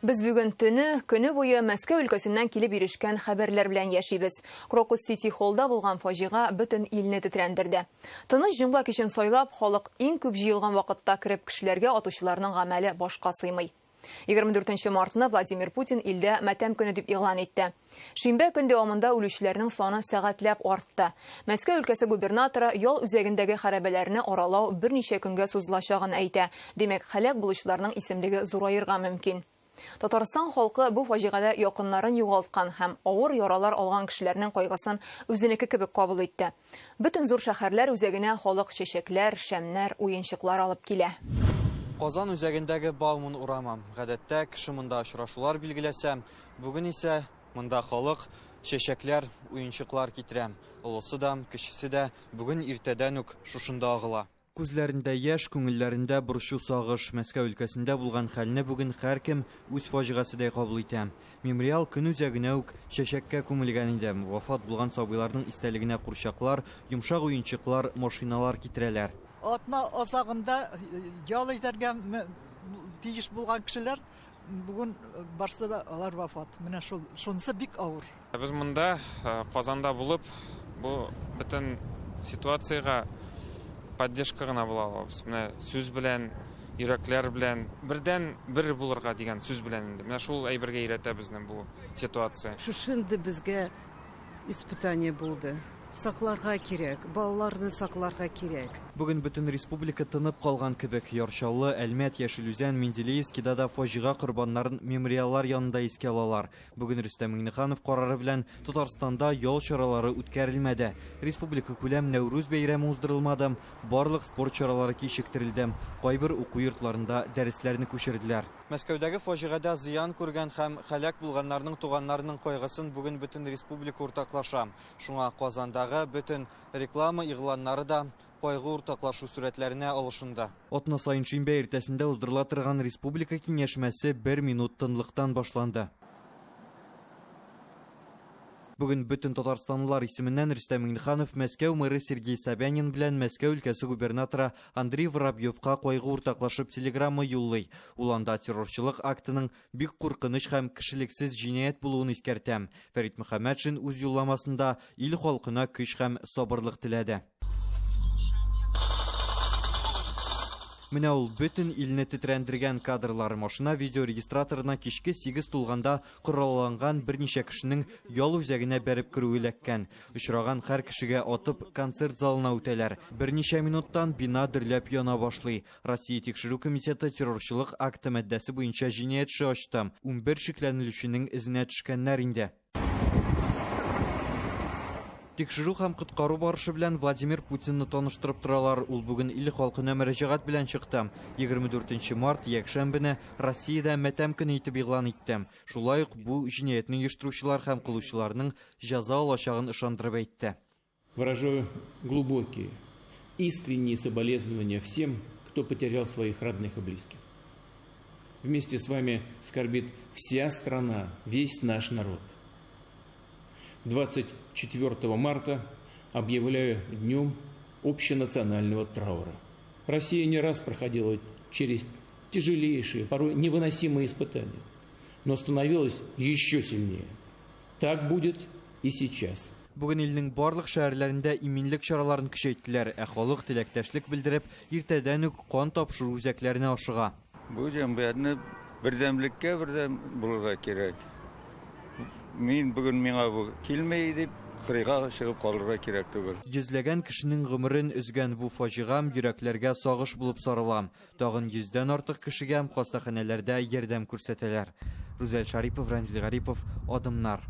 Без бүген төне, көне буе Мәскәү өлкәсеннән килеп ирешкән хәбәрләр белән яшибез. Крокус Сити Холлда булган фаҗига бөтен илне тетрәндерде. Тыныч җомга кичен сайлап, халык иң күп җыелган вакытта кереп кешеләргә атучыларның гамәле башка сыймый. 24 мартны Владимир Путин илдә матәм көне дип игълан итте. Шимбә көн дәвамында үлүчеләрнең саны сәгатьләп артты. Мәскәү өлкәсе губернаторы ял үзәгендәге хәрабәләрне аралау берничә көнгә сузылачагын әйтә. Димәк, һәлак булучыларның исемлеге зураерга мөмкин. Татарстан халкы бу фаҗигадә якыннарын югалткан һәм авыр яралар алган кешеләрнең кайгысын үзенеке кебек кабул итте. Бөтен зур шәһәрләр үзәгенә халык чәчәкләр, шәмнәр, уенчыклар алып килә. Казан үзәгендәге Бауман урамы. Гадәттә, кеше монда очрашулар билгеләсә, бүген исә монда халык чәчәкләр, уенчыклар китерә. Олысы да, кечесе дә бүген иртәдән үк шушында агыла. Күзләрендә яшь, күңелләрендә борчу, сагыш. Мәскәү өлкәсендә булган хәлне бүген һәркем үз фаҗигаседәй кабул итә. Мемориал көн үзәгенә үк чәчәккә күмелгән иде. Вафат булган сабыйларның истәлегенә курчаклар, йомшак уенчыклар, машиналар китерәләр. Атна азагында ял итәргә тиеш булган кешеләр бүген барсы да алар вафат. Менә шул, шунысы бик авыр. Без монда Казанда булып, бу бөтен ситуациягә поддержка гына була алабыз. Менә сүз белән, йөрәкләр белән, бердән бер булырга дигән сүз белән инде. Менә шул әйбергә өйрәтә безне бу ситуация. Шушындый безгә испытание булды. Сакларга кирәк, балаларны сакларга кирәк. Бүген бөтен республика тынып калган кебек. Яр Чаллы, Әлмәт, Яшел Үзән, Менделеевскида да фаҗига корбаннарын мемориаллар янында искә алалар. Бүген Рөстәм Миңнеханов карары белән Татарстанда ял чаралары үткәрелмәде. Республикакүләм Нәүрүз бәйрәме уздырылмады, барлык спорт чаралары кичектерелде, кайбер уку йортларында дәресләрне күчерделәр. Мәскәүдәге фаҗигадә зыян күргән һәм һәлак булганнарның туганнарының кайгысын бүген бөтен республика уртаклаша. Шуңа Казандагы бөтен реклама игъланнары да кайгы уртаклашу сурәтләренә алышынды. Атна саен шимбә иртәсендә уздырыла торган республика киңәшмәсе бер минут тынлыктан башланды. Бүген бөтен татарстанлылар исеменнән Рөстәм Миңнеханов Мәскәү мэры Сергей Собянин белән Мәскәү өлкәсе губернаторы Андрей Воробьевка кайгы уртаклашып телеграмма юллый. Ул анда террорчылык актының бик куркыныч һәм кешелексез җинаять булуын искәртә. Фәрит Мөхәммәтшин үз юлламасында ил халкына көч һәм сабырлык теләде. Менә ул бөтен илне тетрәндергән кадрлар. Машина видеорегистраторына кичке 8 тулганда коралланган берничә кешенең ял үзәгенә бәреп керүе эләккән. Очраган һәр кешегә атып концерт залына үтәләр. Берничә минуттан бина дөрләп яна башлый. Россия Тикшерү комитеты террорчылык акты маддәсе буенча җинаять эше ачты. 11 шикләнелүченең эзенә төшкәннәр инде. Тикшерү һәм коткару барышы белән Владимир Путинны таныштырып торалар. Ул бүген ил халкына мөрәҗәгать белән чыкты. 24 март, якшәмбене Россиядә матәм көне итеп игълан итте. Шулай ук бу җинаятьне оештыручылар һәм кылучыларның җәза алачагын ышандырып әйтте. Выражаю глубокие, искренние соболезнования всем, кто потерял своих родных и близких. Вместе с вами скорбит вся страна, весь наш народ. 24 марта объявляю днем общенационального траура. Россия не раз проходила через тяжелейшие, порой невыносимые испытания, но становилась еще сильнее. Так будет и сейчас. Бүген илнең барлык шәһәрләрендә иминлек чараларын көчәйттеләр, ә халык теләктәшлек белдереп, иртәдән үк кан тапшыру үзәкләренә ашыга. Бу җәмгыятьне бердәмлеккә бердәм булырга кирәк. Мин бүген миңа бу килми дип кырыйга чыгып калырга кирәк түгел. Йөзләгән кешенең гомерен өзгән бу фаҗига йөрәкләргә сагыш булып сарыла. Тагын йөздән артык кешегә хастаханәләрдә ярдәм күрсәтәләр. Рүзәл Шарипов, Рәмзил Гарипов, Адымнар.